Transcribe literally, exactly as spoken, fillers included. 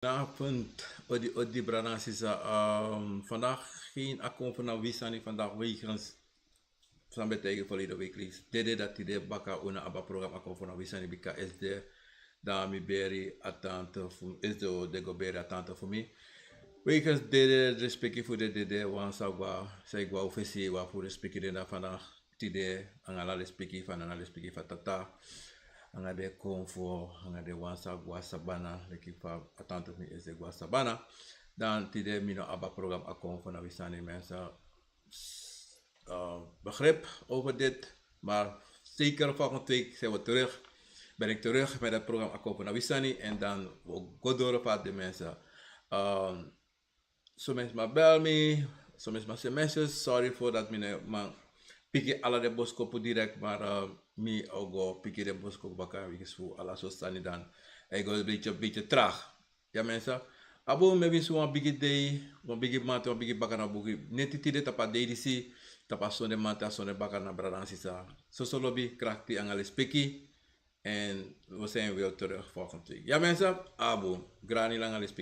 Goedenavond, odi odi brada nanga sisa. Ehm, vandaag geen account van Nawisani, vandaag wegens san ben taigi verleden week lees. Dede dati de baka una aba program account van Nawisani bika is de dan mi beri a tante fu mi, is de o de go beri a tante fu mi. Wegens dede respecti fu de dede wan sa gwa, sa gwa ofesi wan fu respecti den dan vandaag tide anga ala respecti fa nana respecti fa tata. Anga de konfo, anga de wan sa gwa sabana, leki fa a tante fu mi is de gwa sabana. Dan tide mi no aba program account van Nawisani mensen. Uh, begrip over dit. Maar zeker volgende week zijn we terug. Ben ik terug met het programma Akopo na Wisani. En dan we go door op de mensen. Um, so mensen maar bel me. So mensen maar send messages. Sorry voor dat mijn man piki ala de boskopu direct. Maar uh, mi ook go piki de boskopu baka. Wie is voor ala so sani dan. Ik go een beetje, een beetje traag. Ya mensen. Abu, mi winsi wan bigi dei, wan bigi mati, wan bigi baka na buki. Neti tide tapu a dei disi, tapu a sonde mati, a sonde baka na brada nanga sisa. Soso lobi, krakti, anga lespeki. En we zijn weer terug volgende week. Ya mensen, abu, grani langa lespeki.